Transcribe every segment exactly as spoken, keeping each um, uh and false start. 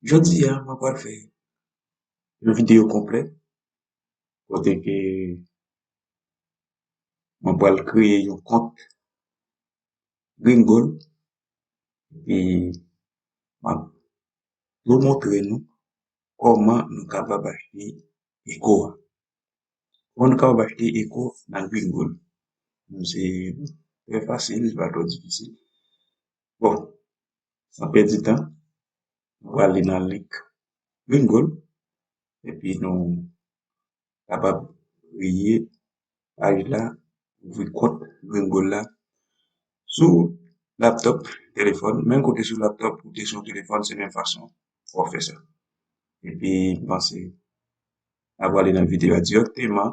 Jodi a, mwen pral fè yon videyo konplè kote ke mwen pral kreye yon kont Gringo, epi m ap tou montre nou kòman nou kapab achte Echo a. Kòman nou kapab achte Echo nan Gringo? Se trè fasil, se pa twò difisil. Bon, san pèdi tan, nou prale nan link Gringo, epi nou kapab kreye paj la, ouvri kont Gringo la sou laptop, telefòn, menm kote sou laptop ou te sou telefòn, se menm fason pou w fè sa. Epi, m panse, n a prale nan videyo a dirèkteman,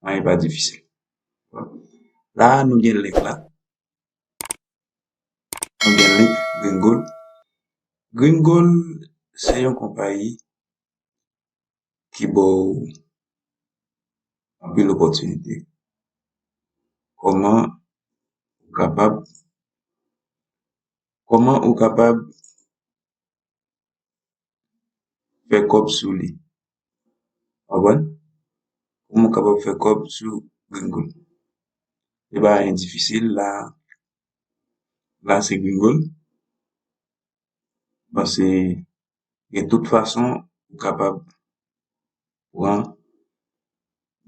anyen pa difisil. La, nou gen link la. Nou gen link Gringo. Gringo se yon konpayi ki ba w anpil opòtinite. Kòman ou kapab, kòman ou kapab fè kòb sou li? Konprann? Kòman ou kapab fè kòb sou Gringo? Se pa anyen difisil la. La se Gringo. Bon, se gen tout fason ou kapab pran,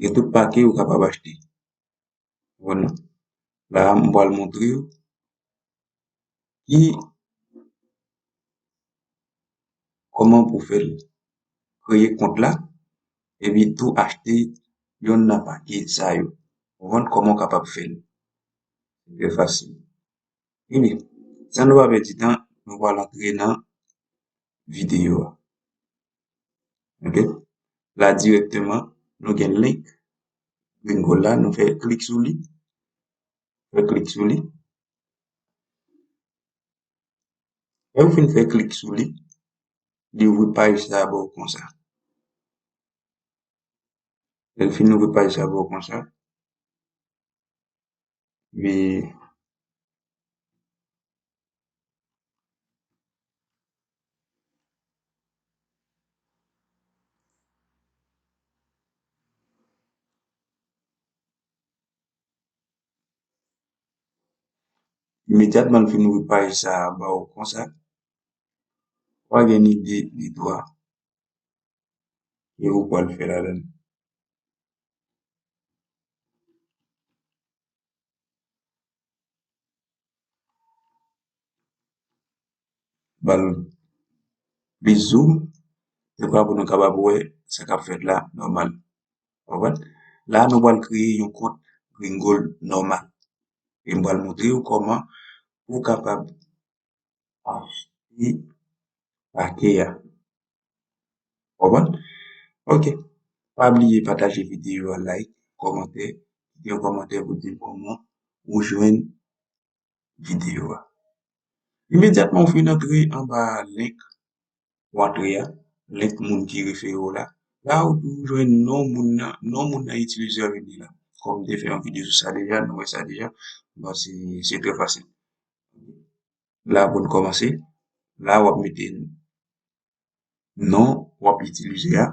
gen tout pake ou kapab achte. Konprann? La, m pral montre w ki, kòman pou fè l, kreye kont la, epi tou achte yonn nan pake sa yo. Konprann kòman w kapab fè l? Se trè fasil. Ebyen, san nou pa pèdi tan, nou pral antre nan videyo a. Ok? La dirèkteman, nou gen link Gringo la, nou fè klik sou li. Fè klik sou li. Lè ou fin fè klik sou li, li ouvri paj sa ba w konsa. Lè l fin ouvri paj sa ba w konsa, epi imedyatman l fin ouvri paj sa a ba w konsa, w a gen ide de twa ke ou pral fè ladan l. Ba l plis zoom, se pa pou nou kapab wè sa k ap fèt la nòmal. Konprann? La, nou pral kreye yon kont Gringo nòmal. E m pral montre w kòman ou kapab achte pake a. Konprann? Ok. Pa bliye pataje videyo a, like, kòmante, kite yon kòmantè pou di m kòman ou jwenn videyo a. Imedyatman ou fin antre anba link ou antre a, link moun ki refere w la, la ou tou jwenn non moun nan, non moun nan itilizè vini la. Kòm m te fè yon videyo sou sa deja, nou wè sa deja. Bon, se, se trè fasil. La pou n kòmanse, la w ap mete non w ap itilize a.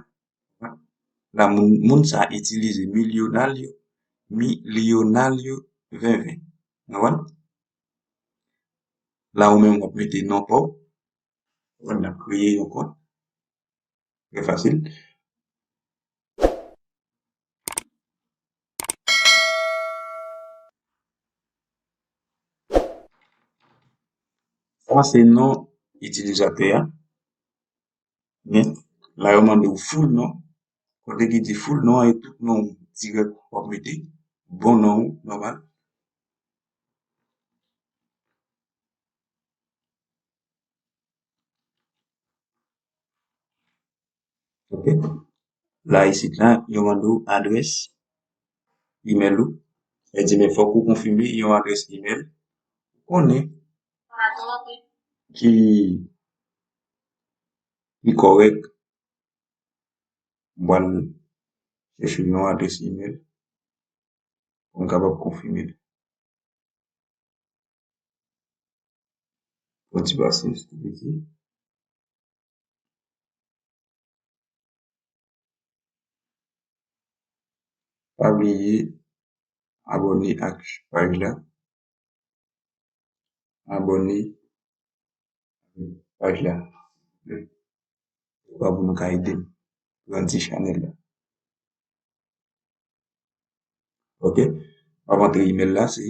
La moun, moun sa itilize Milionario, Milionario ven ven. Ou konprann? La ou menm w ap mete non pa w. N ap kreye yon kont. Trè fasil. Sa se non itilizatè a. Men, la yo mande w full non. Kote ki di full non an e tout non w dirèk w ap mete. Bon non w, nòmal. Ok. La isit la, yo mande w adrès email ou. Sa vle di, men fòk ou konfime yon adrès email. Ou konnen ki, ki kòrèk. M pral chèche yon adrès email pou m kapab konfime l. Yon ti pasyans tou piti. Pa bliye abòne ak paj la. Abòne ak paj la. Pou nou ka ede m grandi chanèl la. Ok. M ap antre email la, se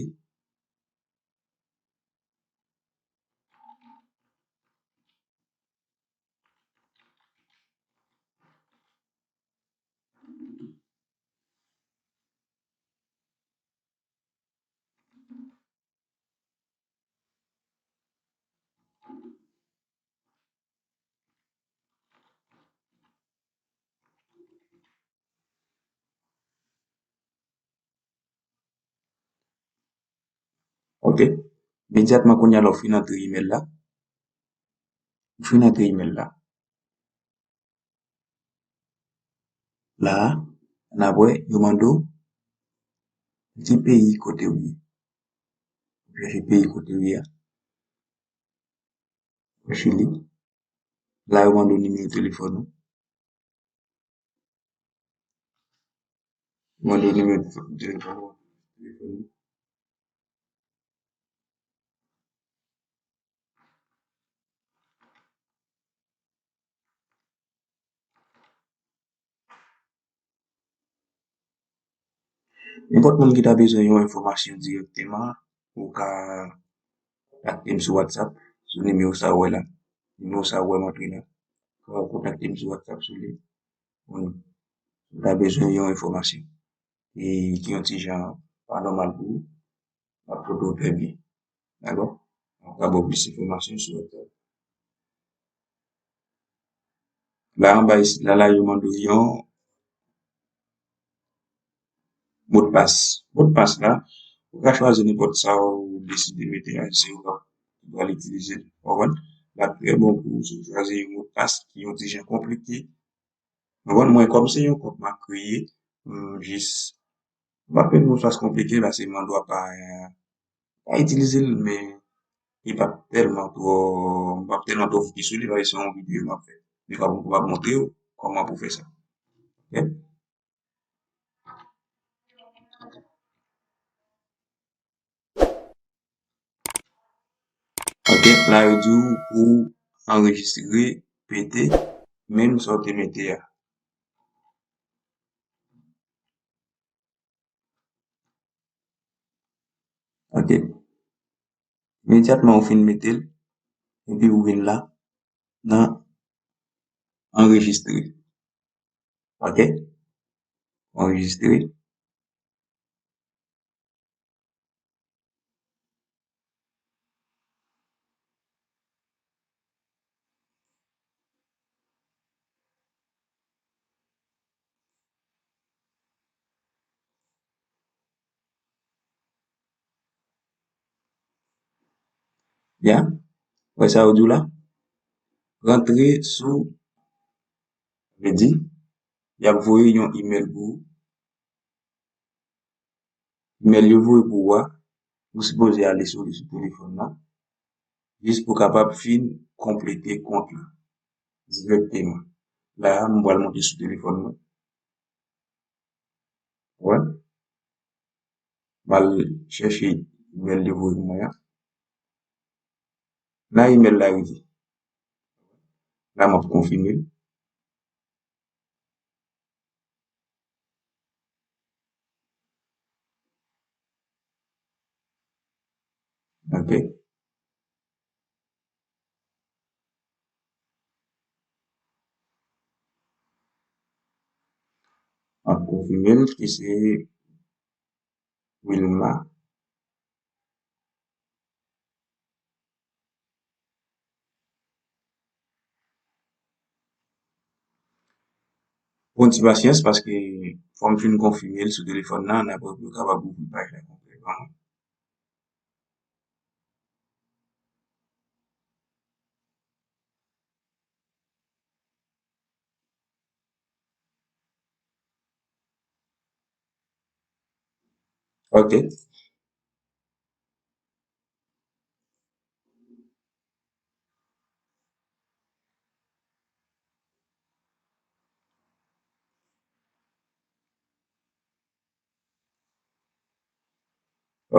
Ok. Imedyatman kounye a la, ou fin antre email la. Ou fin antre email la. La a, n ap wè, yo mande w di peyi kote w ye. Ou chèche peyi kote w ye a. Chili. La, yo mande w nimewo telefòn ou. Yo mande w nimewo telefòn ou. Nenpòt moun ki ta bezwen yon enfòmasyon dirèkteman, ou ka kontakte m sou WhatsApp, sou nimewo sa ou wè la. Nimewo sa ou wè m antre la. Ou ka kontakte m sou WhatsApp sou li. Ou ta bezwen yon enfòmasyon e ki yon ti jan pa nòmal pou ou, m ap pote w trè byen. Dakò? M ap ka ba w plis enfòmasyon sou WhatsApp. La anba isit la, la yo mande w yon modpas. Modpas la, ou ka chwazi nenpòt sa ou deside mete a, se ou k ap, ou pral itilize l. Ou konprann? L ap trè bon pou ou si w chwazi yon modpas ki yon ti jan konplike. Ou konprann? Mwen, kòm se yon kont m ap kreye, m jis, m p ap met modpas konplike, paske m an dwa pa, pa itilize l, men li p ap tèlman twò, m p ap tèlman twò fokis sou li, paske se yon videyo m ap fè. Li p ap, m ap montre w kòman pou fè sa. Ok? Ok, la yo di w pou anrejistre, mete menm sa w te mete a. Ok. Imedyatman ou fin mete l, epi ou vin la, nan anrejistre. Ok? Anrejistre. Ya, wè sa yo di w la? Rantre sou, vle di, y ap voye yon email pou ou. Email yo voye pou ou a, ou sipoze ale sou li sou telefòn nan, jis pou w kapab fin konplete kont la dirèkteman. La a, m pral monte sou telefòn mwen. Wè. M al chèche email yo voye pou mwen an. La email la rive. La, m ap konfime l. Ok. M ap konfime l ki se Wilma. Pran ti pasyans paske fò m fin konfime l sou telefòn nan, apre pou yo kapab ouvri paj la konplètman. Ok.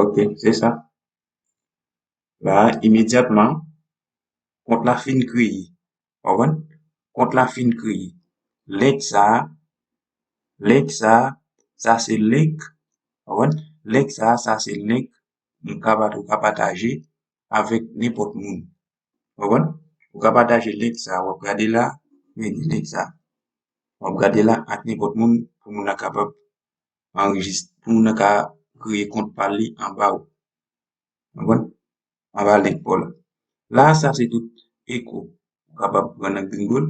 Ok, se sa. La, imedyatman, kont la fin kreye. Ou konprann? Kont la fin kreye. Link sa, link sa, sa se link. Ou konprann? Link sa, sa se link. M ka bat, ou ka pataje avèk nenpòt moun. Ou konprann? Ou ka pataje link sa, w ap gade la, men link sa. W ap gade la ak nenpòt moun pou moun nan kapab anrejis-, pou moun nan ka kreye kont pa li anba w. Ou konprann? Anba link pa w la. La, sa se tout Echo ou kapab pran nan Gringo.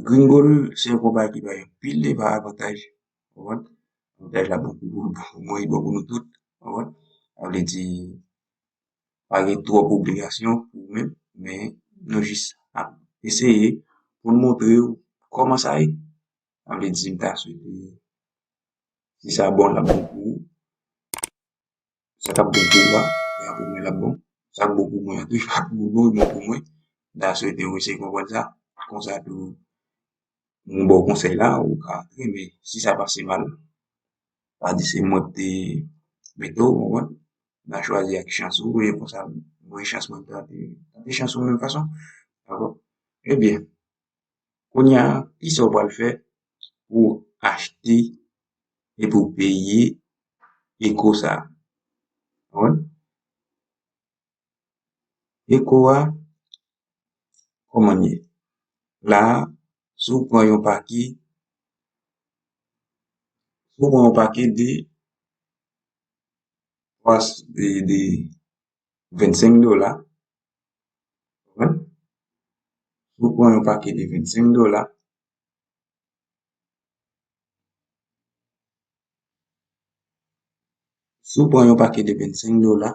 Gringo se yon konpayi ki bay anpil de avantaj. Ou konprann? Avantaj la bon pou ou, bon pou mwen, bon pou nou tout. Ou konprann? Sa vle di, pa gen twòp obligasyon pou ou menm, men nou jis ap eseye pou n montre w kòman sa ye. Sa vle di, m ta swete, si sa bon, l ap bon pou ou. Sa k ap bon pou ou a, e a pou mwen l ap bon. Sa k bon pou mwen an tou, e a pou ou, bon, e bon pou mwen. M ta swete w eseye konprann sa. Konsa tou, mwen ba w konsèy la, ou ka antre, men si sa pase mal, pa di se mwen ki te mete w, ou konprann? M ta chwazi ak chans ou, e konsa, mwen chans mwen, tante, tante chans ou menm fason. Dakò? Ebyen, kounye a, kisa w pral fè pou w achte epi w peye Echo sa a? Konprann? Echo a, kòman l ye? La a, si w pran yon pake, si w pran yon pake de twa, de, de vennsenk dola, konprann? Si w pran yon pake de vennsenk dola, si w pran yon pake de vennsenk dola,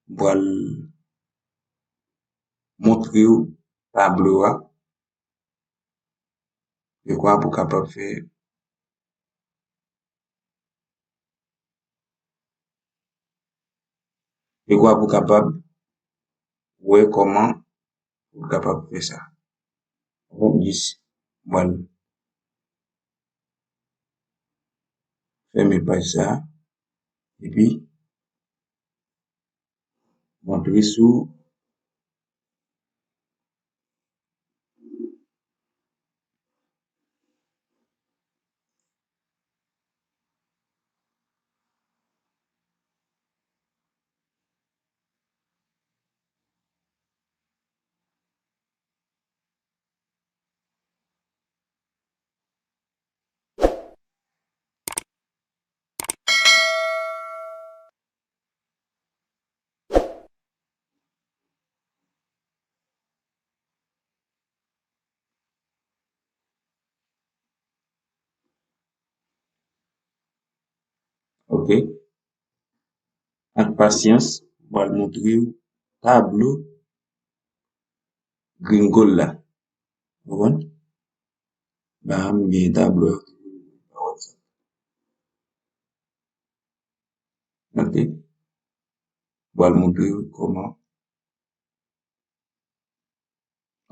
m pral montre w tablo a, dekwa pou w kapab fè, dekwa pou w kapab wè kòman pou w kapab fè sa. Bon, jis, m pral fèmen paj sa, epi montre sou Ok. Ak pasyans, m pral montre w tablo Gringo la. Ou konprann? La a, m gen tablo a. Ok. M pral montre w kòman.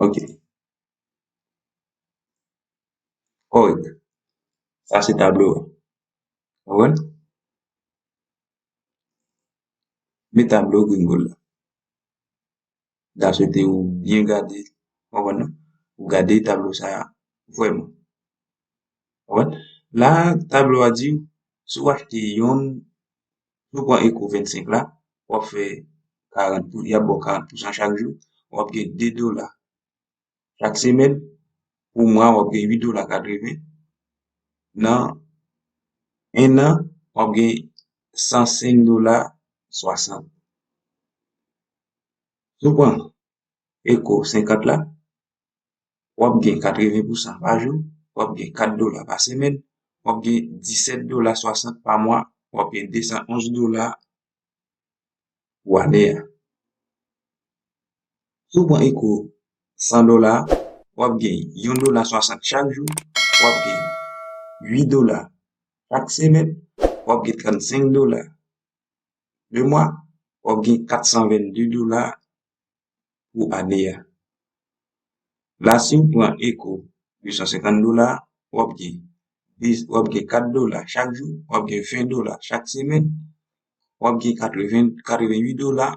Ok. Kòrèk. Sa se tablo a. Ou konprann? Men tablo Gringo la. M ta swete ou byen gade, konprann non? Ou gade tablo sa a vrèman. Konprann? La, tablo a di, si w achte yon, si w pran Echo vennsenk la, w ap fè karant pou, y ap ba w karant pousan chak jou, w ap gen de dola chak semèn, pou mwa, w ap gen uit dola katreven, nan en an, w ap gen san senk dola swasant. Si w pran Echo senkant la, w ap gen katreven pousan pa jou, w ap gen kat dola pa semèn, w ap gen disèt dola swasant pa mwa, w ap gen de san onz dola pou ane a. Si w pran Echo san dola, w ap gen yon dola swasant chak jou, w ap gen uit dola chak semèn, w ap gen trannsenk dola de mwa, w ap gen kat san vennde dola pou ane a. La, si w pran Echo de san senkant dola, w ap gen, w ap gen kat dola chak jou, w ap gen ven dola chak semèn, w ap gen katreven, katreven uit dola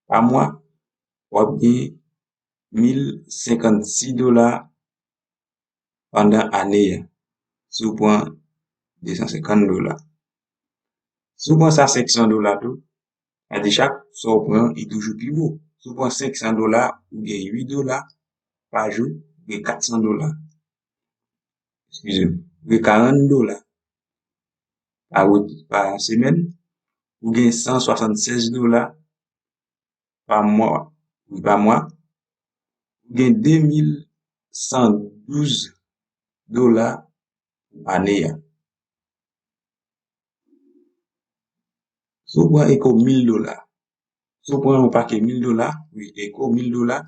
pa mwa, w ap gen mil senkannsis dola pandan ane a, si w pran de san senkant dola. Si w pran sa senk san dola tou, sa di chak sa w pran, li toujou pi wo. Si w pran senk san dola, ou gen uit dola pa jou, ou gen kat san dola. Eskize m, ou gen karant dola pa, pa semèn, ou gen san swasannsèz dola pa mwa, wi, pa mwa, ou gen de mil san douz dola pou ane a. Si w pran Echo mil dola, si w pran yon pake mil dola, wi, Echo mil dola,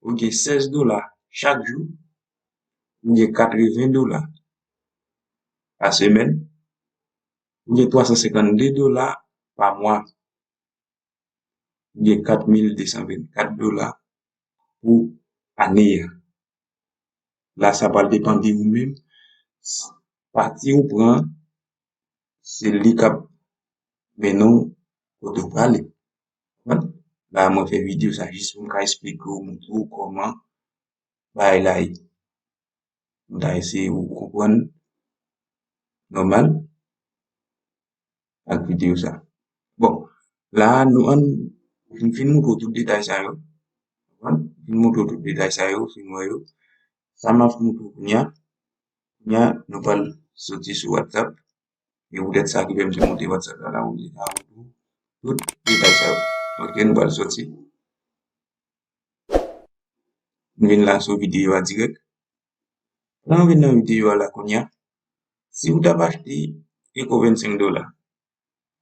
ou gen sèz dola chak jou, ou gen katreven dola pa semèn, ou gen twa san senkannde dola pa mwa, ou gen kat mil de san vennkat dola pou ane a. La, sa pral depann de ou menm. Pati ou pran, se li k ap mennen w kote w prale. Konprann? La, mwen fè videyo sa jis pou m ka esplike w, montre w kòman bagay la ye. M ta eseye ou konprann nòmal ak videyo sa. Bon, la nou ann, m fin montre w tout detay sa yo. Konprann? M fin montre w tout detay sa yo, fin wè yo. Sa m ap montre w kounye a, kounye a, nou pral soti sou WhatsApp. E poutèt sa ki fè m te monte WhatsApp la, la, pou m te ka montre w tout detay sa yo. Ok, nou pral soti. M vin la sou videyo a dirèk. Lè nou vin nan videyo a la kounye a, si w t ap achte Echo vennsenk dola,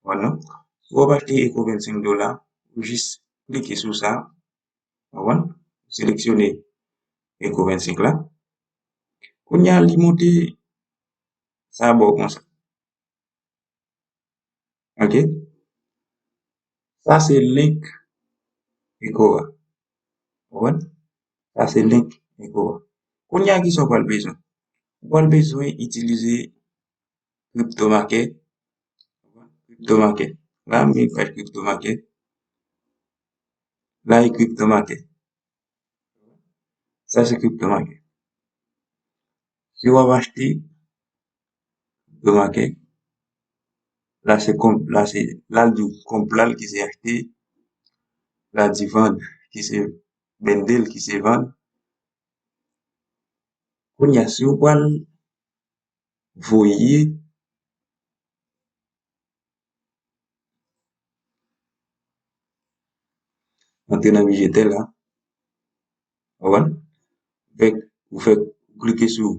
wè non? Si w ap achte Echo vennsenk dola, ou jis klike sou sa, wè non? Seleksyone Echo vennsenk la. Kounye a, li monte sa ba w konsa. Ok? Sa se link Echo a. Ou konprann? Sa se link Echo a. Kounye a, kisa w pral bezwen? Ou pral bezwen itilize Crypto Market. Crypto Market. La, m gen paj Crypto Market. La, e Crypto Market. Sa se Crypto Market. Si w ap achte Crypto Market, la se konp, la se, la l di w konp la l ki se achte, la di vann ki se bende l ki se vann. Kounye a, si w pral voye, antre nan Bijetèl la. Ou konprann? Fèk, ou fèk klike sou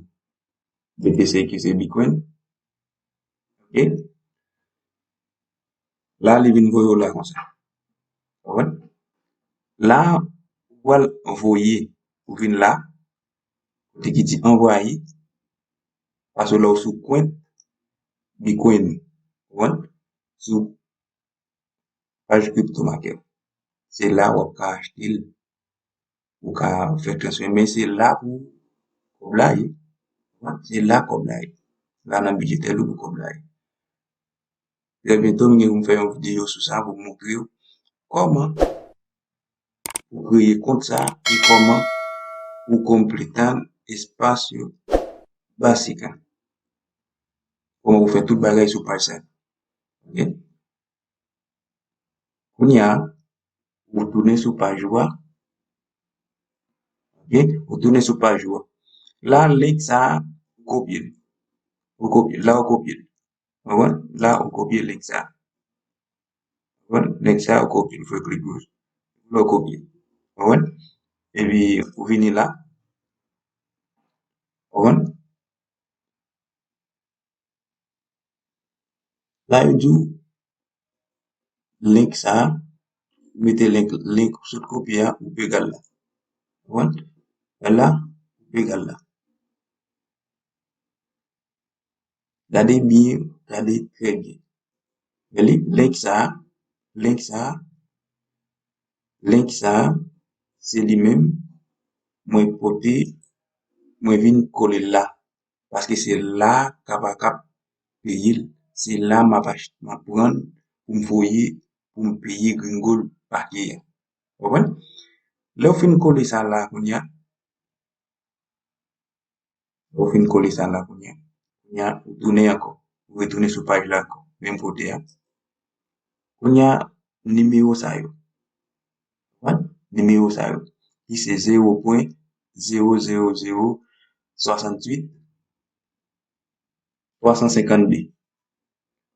B T C ki se Bitcoin. Ok? La, li vin voye w la konsa. Ou konprann? La, ou pral voye, ou vin la, kote ki di anvwaye, paske la w sou kont Bitcoin, ou konprann? Sou paj Crypto Market. Se la w ap ka achte l. Ou ka fè transfè, men se la pou kòb la ye. Se la kòb la ye. La nan Bijetèl ou pou kòb la ye. Trè byento, m gen pou m fè yon videyo sou sa pou m montre w kòman ou kreye kont sa e kòman ou konplete espas yo basika. Kòman ou fè tout bagay sou paj sa. Ok? Kounye a, ou tounen sou paj ou a. Ok? Ou tounen sou paj ou a. La, link sa a, ou kopye l. Ou kopye l. La, ou kopye l. Ou konprann? La, ou kopye link sa. Ou konprann? Link sa, ou kopye l, ou fè klik goch. La, ou kopye. Ou konprann? Epi, ou vini la. Ou konprann? La, yo di w link sa, ou mete link, link ou sot kopye a, ou pegal la. Ou konprann? Gade la, ou pegal la. Gade byen, gade trè byen. Men li, link sa, link sa, link sa, se li menm, mwen pote, mwen vin kole l la. Paske se la k ap, k ap peye l. Se la m ap ach-, m ap pran l, pou m voye, pou m peye Gringo pake a. Ou konprann? Lè w fin kole sa la kounye a, ou fin kole sa la kounye a. Kounye a, ou tounen ankò. Ou retounen sou paj la ankò. Menm kote a. Kounye a, nimewo sa yo. Konprann? Nimewo sa yo. Ki se zewo pwen zewo zewo zewo swasantuit twa san senkannde.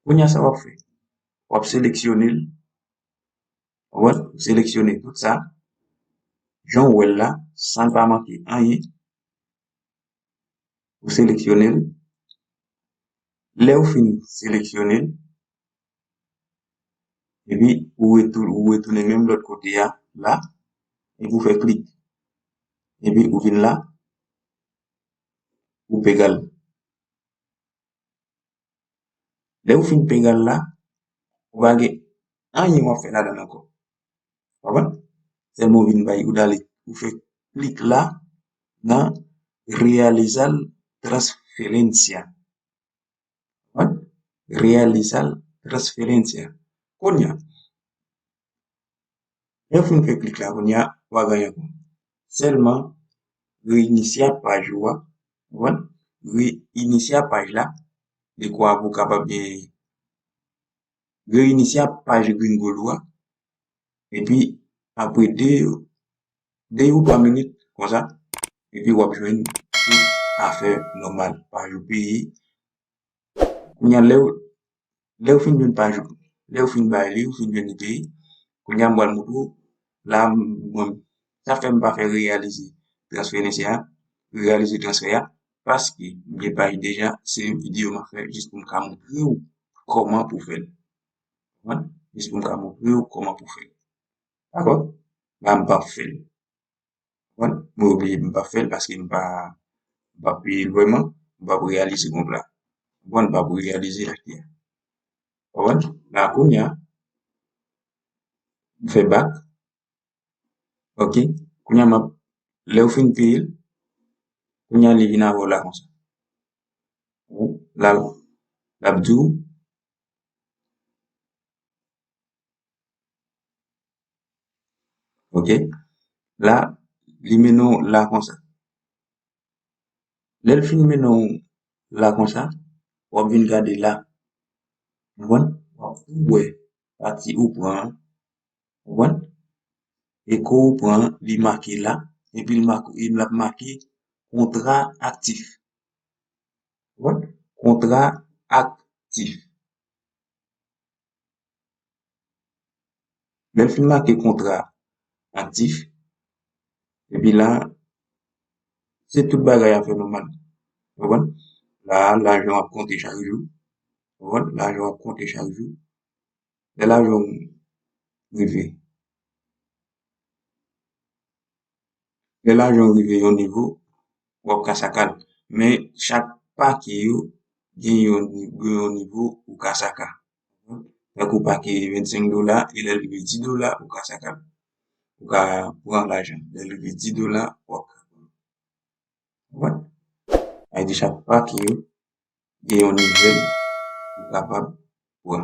Kounye a, sa w ap fè? W ap seleksyone l. Ou konprann? Ou seleksyone tout sa. Jan w wè l la, san l pa manke anyen. Ou seleksyone l. Lè w fin seleksyone l, epi ou retou-, ou retounen menm lòt kote a, la, epi ou fè klik. Epi ou vin la, ou pega l. Lè ou fin pega l la, ou pa gen anyen w ap fè ladan l ankò. Konprann? Sèlman ou vin bay, ou dale, ou fè klik la nan realizar transferencia. Konprann? Realizar transferencia. Kounye a, lè w fin fè klik la, kounye a, w a gen ankò. Sèlman, reinisya paj ou a, konprann? Reinisya paj la, dekwa pou w kapab gen, reinisya paj Gringo ou a, epi apre de, de ou twa minit, konsa, epi w ap jwenn tout afè nòmal, paj ou peye, Kounye a, lè w, lè w fin jwenn paj ou, lè w fin bay li, ou fin jwenn li peye, kounye a, m pral montre w, la, mwen, sa fè m pa fè realize transferans a, realize transfè a, paske m gen paj deja, se yon videyo m ap fè jis pou m ka montre w kòman pou fè l. Konprann? Jis pou m ka montre w kòman pou fè l. Dakò? La, m p ap fè l. Konprann? Mwen oblije m pa fè l paske m pa, m pa peye l vrèman, m pa realize kont la. Konprann? M pa realize achte a. Konprann? La kounye a, m fè bak. Ok. Kounye a, m ap, lè w fin peye l, kounye a, li vin avè w la konsa. La, l ap di w, Ok? La, li mennen w la konsa. Lè l fin mennen w la konsa, w ap vin gade la. Ou konprann? W ap tou wè pati ou pran an. Ou konprann? E ke w pran an, li make la, epi l make, e l ap make kontra aktif. Ou konprann? Kontra aktif. Lè l fin make kontra aktif, epi la, se tout bagay a fè nòmal. Ou konprann? La, lajan w ap konte chak jou. Ou konprann? Lajan w ap konte chak jou. Lè lajan w rive, Lè lajan w rive yon nivo, w ap ka saka l. Men chak pake yo gen yon, gen yon nivo ou ka saka. Tankou pake vennsenk dola, e lè l rive dis dola, ou ka saka l. Ou ka pran lajan. Lè l rive dis dola, w ap ka pran. Konprann? Sa vle di chak pake yo gen yon nivo ou kapab pran.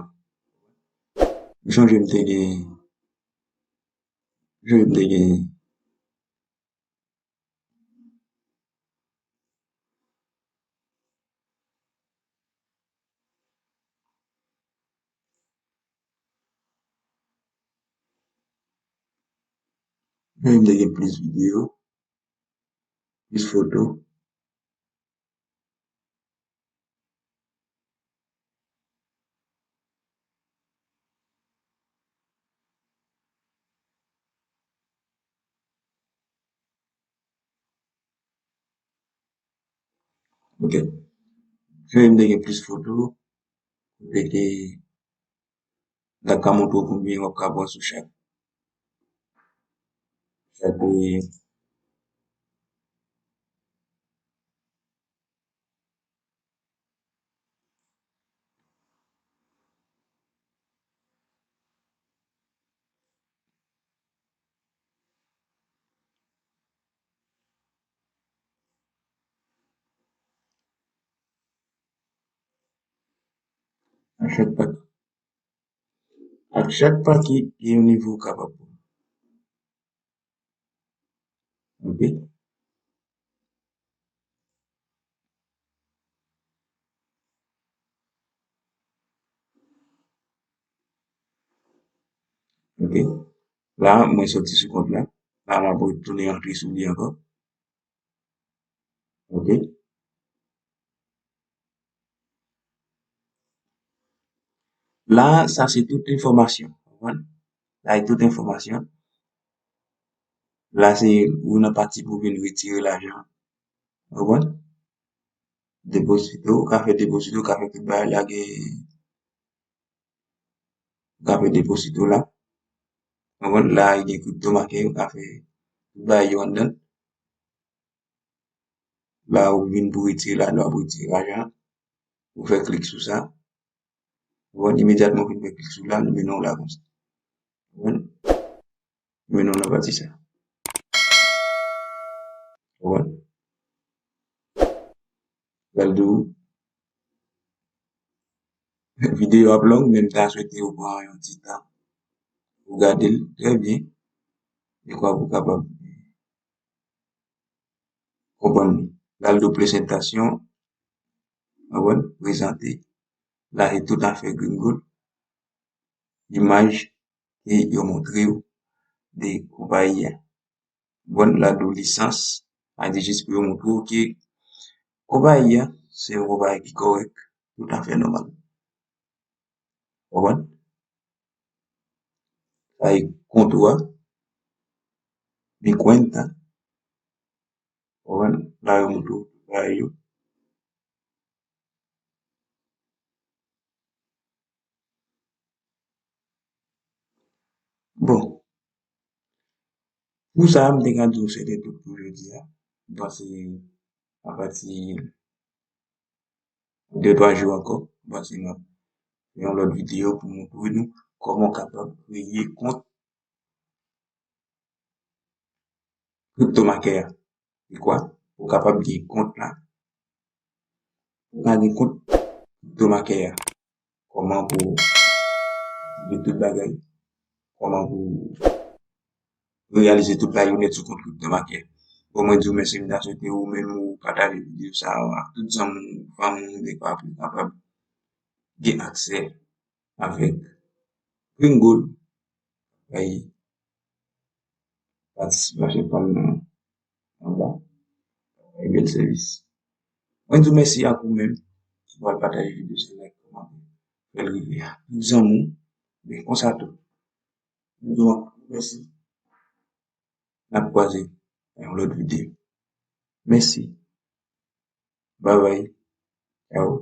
M sonje m te gen, m sonje m te gen, m sonje m te gen plis videyo, plis foto. Ok. Fè m te gen plis foto. Kote ke N ap ka montre w konbyen w ap ka pran sou chak, chak, e, a chak pak. Chak pati gen yon nivo kapab. Ok. Ok. La, mwen soti sou kont la. La, m ap retounen antre sou li ankò. Ok. La, sa se tout enfòmasyon. Konprann? La, e tout enfòmasyon. La, se ou nan pati pou vin retire lajan. Konprann? Depozito, ou ka fè depozito, ou ka fè tout bagay la, gen, ou ka fè depozito la. Konprann? La, gen kripto makè, ou ka fè tout bagay yo anndan. La, ou vin pou retire la, la, ou retire lajan. Ou fè klik sou sa. Ou konprann, imedyatman ou fin fè klik sou la, nou mennen w la konsa. Ou konprann? Nou mennen w nan pati sa. Ou konprann? Pral di w, videyo ap long, men m ta swete ou pran yon ti tan pou gade l trè byen, dekwa pou w kapab konprann li. Pral di w prezantasyon, ou konprann, prezante. La, se tout afè Gringo. Imaj ke yo montre w de konpayi a. Bon, la, di w lisans, a di jis pou yo montre w ke konpayi a, se yon konpayi ki kòrèk, tout afè nòmal. Konprann? Sa e kont ou a, mi cuenta. Konprann? La, yo montre w bagay yo. Bon. Pou sa, m te ka di w se te tout pou jodi a. M panse apati de twa jou ankò, m panse m ap fè yon lòt videyo pou montre nou kòman w kapab kreye kont kripto makè a. Se kwa? Ou kapab gen kont la. Ou ka gen kont kripto makè a. Kòman pou gen tout bagay. Kòman pou reyalize tout bagay ou nèt sou kont kripto makè. Bon, mwen di w mèsi, m ta swete ou menm ou pataje videyo sa a ak tout zanmi w, fanmi w, dekwa pou yo kapab gen aksè avèk Green Gold. Bay patisipasyon pa m nan anba. Bay bèl sèvis. Mwen di w mèsi ak ou menm ki pral pataje videyo sa, like, kòmante, fè l rive a tout zanmi w. Men konsa tou. Mwen di w ankò mèsi. N ap kwaze nan yon lòt videyo. Mèsi. Babay. Tchaw.